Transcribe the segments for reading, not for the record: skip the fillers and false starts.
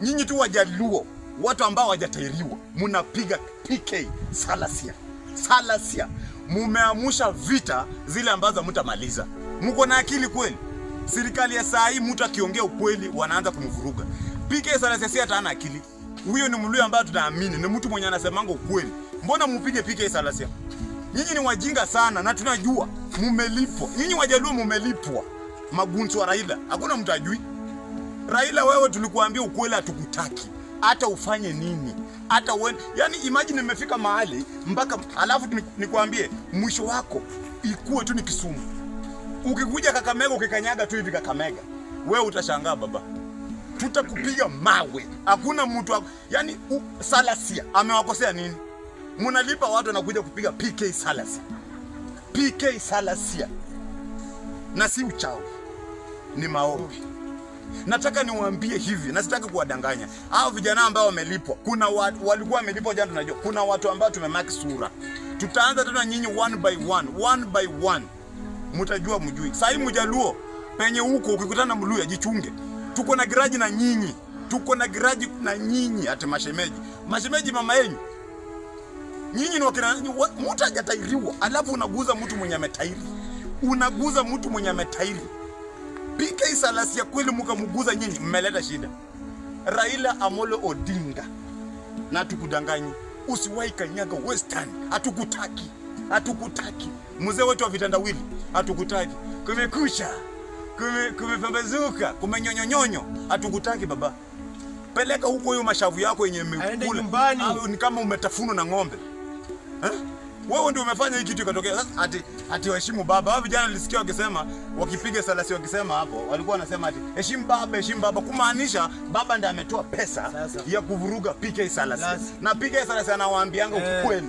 Nyinyi tu Wajaluo, watu ambao hawajatairiwa, mnapiga PK Salasya. Salasya. Mumeamusha vita zile ambazo hamtamaliza. Mko na akili kweli? Serikali ya saa hii mtu akiongea ukweli wanaanza kumvuruga. PK Salasya si hata hana akili. Huyo ni Mluya ambaye tunaamini, ni mtu mwenye anasemanga ukweli. Mbona mpige PK Salasya? Nyinyi ni wajinga sana na tunajua mumelipwa. Nyinyi Wajaluo mumelipwa. Magunzu wa Raila, hakuna mtu ajui. Raila wewe tulikuambia ukweli, hatukutaki. Hata ufanye nini? Hata wewe, yani imagine nimefika mahali mpaka alafu nikwambie mwisho wako ikuwe tu ni Kisumu. Ukikuja Kakamega ukikanyaga tu hivi Kakamega, wewe utashangaa baba. Tutakupiga mawe. Hakuna mtu, yani Salasya amewakosea nini? Mnalipa watu wanakuja kupiga PK Salasya. PK Salasya. Na si uchawi. Ni maombi. Nataka niwaambie hivi, na sitaki kuwadanganya. Hao vijana ambao wamelipwa, kuna walikuwa wamelipwa jana, tunajua. Kuna watu ambao tumemaki sura. Tutaanza tena nyinyi one by one, one by one. Mtajua mjui. Sasa hivi Mjaluo penye huko ukikutana na Mluya jichunge. Tuko na grudge na nyinyi. Tuko na grudge na nyinyi hata mashemeji. Mashemeji mama yenu. Nyinyi ni wakina, mtu hajatairiwa, alafu unaguza mtu mwenye ametairi. Unaguza mtu mwenye ametairi. PK Salasya kweli mkamuguza nyinyi, mmeleta shida. Raila Amolo Odinga, na tukudanganyi, usiwahi kanyaga Western, hatukutaki. Hatukutaki. Mzee wetu wa vitandawili, hatukutaki. Kumekucha, kumepambazuka, kumenyonyonyonyo, hatukutaki baba. Peleka huko hiyo mashavu yako yenye Aende imekula. nyumbani. Ni kama umetafunwa na ng'ombe. Eh? Wewe ndio umefanya hii kitu ikatokea. Sasa ati waheshimu baba. Hao vijana nilisikia wakisema, wakipiga Salasya wakisema hapo, walikuwa wanasema ati heshimu baba, heshimu baba, kumaanisha baba ndiye ametoa pesa Sasa. ya kuvuruga PK Salasya. Sasa. Na PK Salasya anawaambianga ukweli.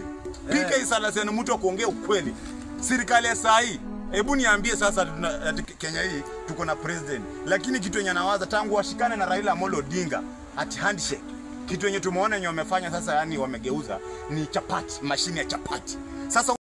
PK Salasya ni mtu wa kuongea ukweli. Serikali ya saa hii, hebu niambie sasa, ati Kenya hii tuko na president, lakini kitu yenye anawaza tangu washikane na Raila Amolo Odinga ati handshake, kitu yenye tumeona yenye wamefanya sasa, yani wamegeuza ni chapati, mashine ya chapati. Sasa